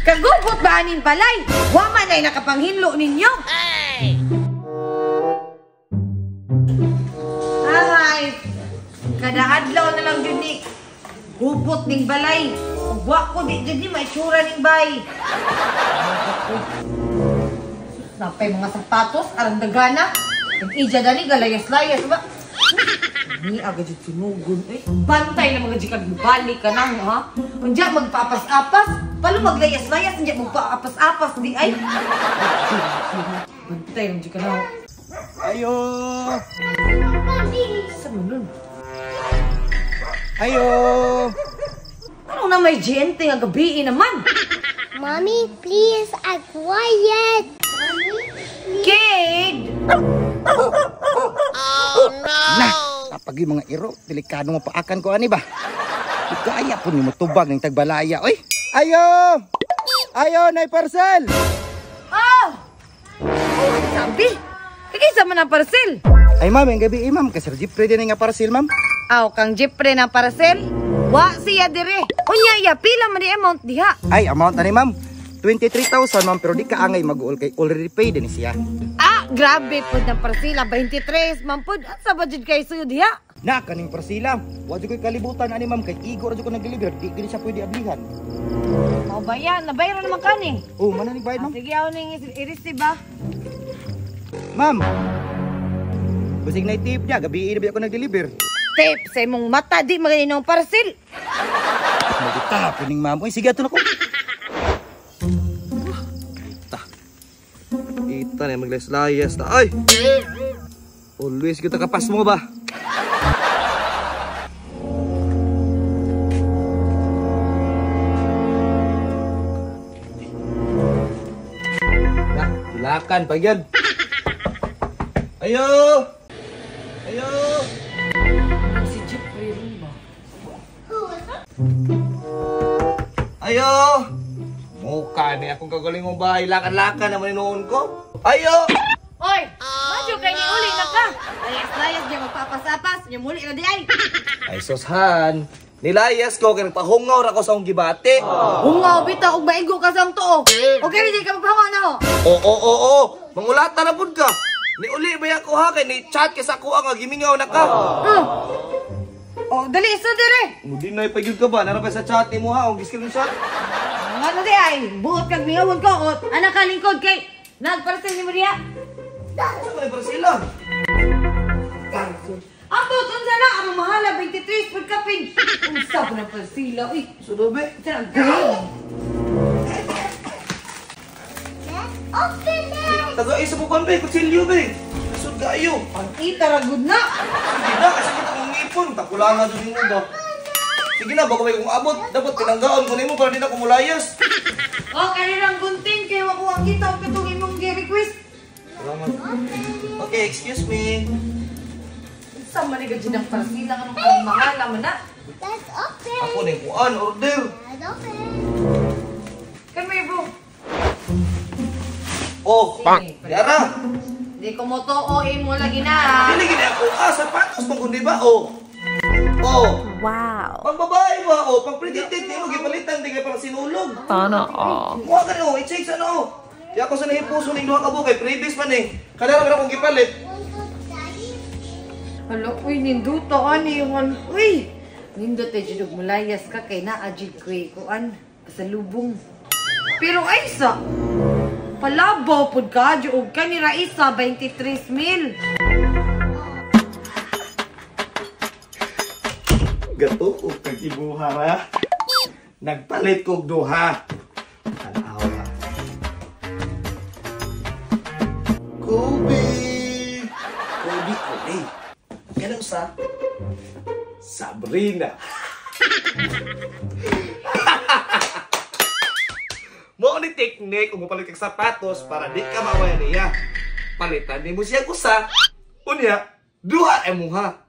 Kagubot ba aning balay? Wa man ay nakapanghinlo ninyo. Ay, kada adlaw na lang jud ni gubot ning balay. Wa ko di jud ni maitsura ning bay. Napay mga sapatos arang dagana. Ija dani galayas-layas ba? Ni aga jud sinugon eh. Bantay na mga jikag balik ka na ha. Unja magpapas-apas, palo maglayas-layas unja magpaapas-apas di ay. Bantay jud ka na. Ayo. Sa nun? Ayo. Ano na may gente nga gabi naman? Mommy, please, I'm quiet. Mommy, please. Kid! Oh, no! Nah, kapag yung mga iro, delikado mo paakan ko, ani ba? Kaya po ni mo tubag ng tagbalaya, oy! Ayo! Ayo, nay parcel! Oh! Oh, sabi! Kikisa man ang parcel! Ay, ma'am, ang gabi, eh, ma'am. Kasi Sir Jeffrey din nga parcel, ma'am. Aw, kang Jeffrey ng parcel? Wa siya dire. Unya, ya, pila man di amount diha. Ay, amount ani, ma'am. 23,000, ma'am, pero di ka angay mag-uol kay already paid din siya. Ah, grabe po ng parsila, 23, ma'am po. Sa budget kay suyo diha? Na, kaning parsila. Wa jud ko'y kalibutan ani, ma'am, kay Igor jud ko nag-deliver. Di gini siya pwede ablihan. Mao ba yan? Nabayaran naman kani. Oh, man ni bayad, ma'am. Sige, ako ning i-receive ba? Ma'am. Busig na tip niya, gabi na ba ako nag-deliver? Tip sa imong mata di maganinong parcel. Magita po ning ma'am. Uy, sige ato na ko. Ita na maglayas-layas na. Ay! Always kita kapas mo ba? Nah, tulakan pa yan. Ayo! Ayo! Si Jeffrey rin ba? Ayo! Mukha ni akong kagaling mong bahay. Lakan-lakan naman noon ko. Ayo! Oy! Madyo kay ni uli na ka! Layas-layas niya magpapasapas. Niya muli na di ay! Ay, soshan! Nilayas ko kaya nagpahungaw ra ko sa akong gibati. Hungaw bitaw og maigo ka sa akong tuo. Okay, hindi ka magpahungaw na ho. Oo, oo, oo. Mangulata na pud ka. Ni uli ba ako ha kay ni chat kay sa ako nga gimingaw na ka. Oh. Oh, dali isa dire. Mudi na pagyud ka ba? Nara pa sa chat nimo ha, og screenshot. Nga na di ay, buot kag mingawon ko ot. Anak ka lingkod kay nagparcel nimo diha. Sa man parsela? Ambot unsa na ang mahala 23 pud kapin. Unsa ko nang parsela uy. Sudo be. Unsa na green? Open it! Taga isa mo kon be, kutsilyo be. Lisod kaayo. Ang ita ra gud na. Sige na, kasi kita kong ngipon. Takulangan jud nimo ba? Sige na, bago may kong abot, dapat tinanggaon ko nimo para di na kumulayas. Oh, kanirang gunting kay wa ko ang kita og katong imong gi-request. Salamat. Okay, excuse me. Unsa man ni gud ang parsela anong ang mahala man na? Let's open! Ako ning kuan order. Let's open! Come here, bro. Oh, Sige. Yara. Di ko mo to imo lagi na. Dili gid ako ah, sapatos man kundi ba? Oh. Oh. Wow. Pang babae ba oh, pang pretty tit nimo gipalitan di kay parang sinulog. Sana all. Kuha ka oh, i-check sa no. Di ako sa nahipuso ning duha ka buok kay previous man eh. Kanara man akong gipalit. Hala, uy, ninduto ani yung uy. Nindot ay jud mulayas ka kay naa jud koy kuan pasalubong. Pero ay sa palabaw pud ka jud og kani ra isa 23,000. Gato og kag-ibuha ra. Nagpalit kog duha. Tanawa. Kobe. Kobe Kobe. Kanang sa Sabrina. Mo ni teknik kung mopalit kag sapatos para di ka mawaya niya. Palitan nimo siya usa. Unya, duha imuha.